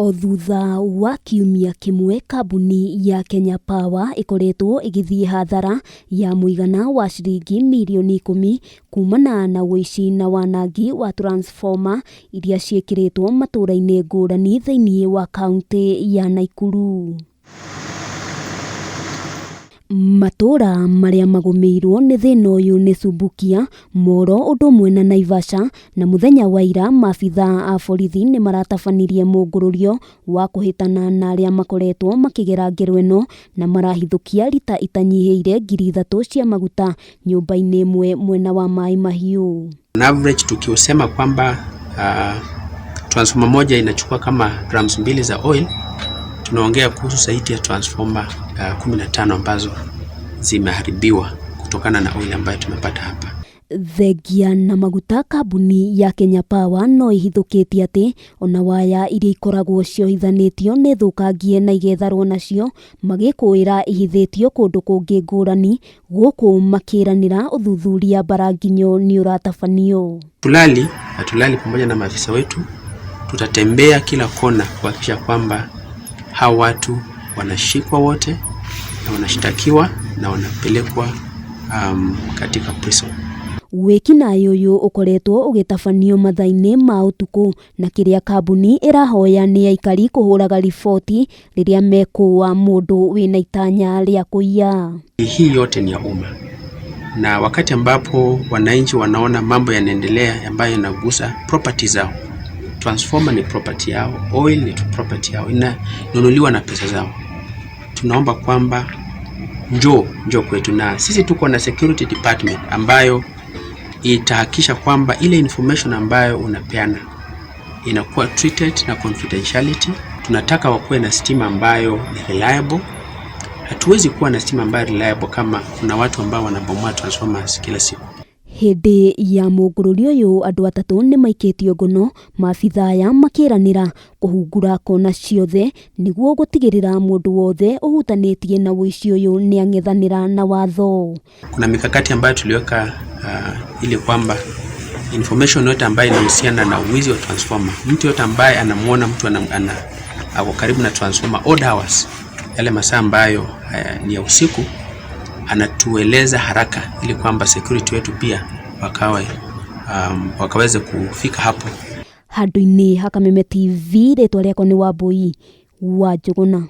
O thutha wa kiumia kĩmwe kambuni ya Kenya Power ĩkoretwo ĩgĩthiĩ hathara ya mũigana wa ciringi mirioni 10 kumana na ũici na wanangi wa transformer iria ciĩkĩrĩtwo matũũra-inĩ ngũrani thĩinĩ wa kaunti ya Naikuru. Matũũra marĩa magũmĩirwo nĩ thĩna ũyũ nĩ Subukia, Moro ũndũ ũmwe na Naivasha na mũthenya wa ira maabithaa a borithi nĩ maratabanirie mũngũrũrio wa kũhĩtana na arĩa makoretwo makĩgera ngero ĩno na marahithũkia rita itanyihĩire 3,000 cia maguta nyũmba-inĩ ĩmwe mwena wa Maĩ Mahiũ. On average tukiusema kwamba transformer moja inachukua kama drums mbili za oil, tunaongea kuhusu zaidi ya transformer 15 ambazo zimeharibiwa kutokana na oil ambayo tumepata hapa. Thengia na maguta kambuni ya Kenya Power no ĩhithũkĩtie atĩ ona waya iria ikoragwo ciohithanĩtio nĩ thũkangie na igetharwo nacio magĩkũĩra ihithĩtio kũndũ kũngĩ ngũrani gũkũ makĩranĩra ũthuthuria mbaranginyo nĩ ũratabanio. Hatulali pamoja na maafisa wetu, tutatembea kila kona kuhakikisha kwamba hawa watu wanashikwa wote na wanashtakiwa na wanapelekwa katika prison. Wĩkinaĩ ũyũ ũkoretwo ũgĩtabanio mathaa-inĩ ma ũtukũ na kĩrĩa kambuni ĩrahoya nĩ aikari kũhũraga riboti rĩrĩa mekũa mũndũ wĩna itanya rĩa kũiya. Hii yote ni ya umma, na wakati ambapo wananchi wanaona mambo yanaendelea ambayo yanagusa property zao, transformer ni property yao, oil ni property yao, inanunuliwa na pesa zao, tunaomba kwamba njoo njoo kwetu, na sisi tuko na security department ambayo itahakikisha kwamba ile information ambayo unapeana inakuwa treated na confidentiality. Tunataka wakuwe na stima ambayo ni reliable. Hatuwezi kuwa na stima ambayo reliable kama kuna watu ambao wanabomoa transformers kila siku. Hĩndĩ ya mũngũrũrio ũyũ andũ atatũ nĩ maikĩtio ngono maabithaa aya makĩranĩra kũhungura kona ciothe nĩguo gũtigĩrĩra mũndũ wothe ũhutanĩtie na ũici ũyũ nĩ ang'ethanĩra na watho. Kuna mikakati ambayo tuliweka ili kwamba information yote ambayo inahusiana na wizi wa transformer, mtu yote ambaye anamuona mtu ako karibu na transformer odd hours, yale masaa ambayo ni ya usiku, anatueleza haraka ili kwamba security wetu pia wakaweze kufika hapo. Handũ-inĩ ha Kameme TV rĩtwa rĩakwa nĩ Wambui wa Njũgũna.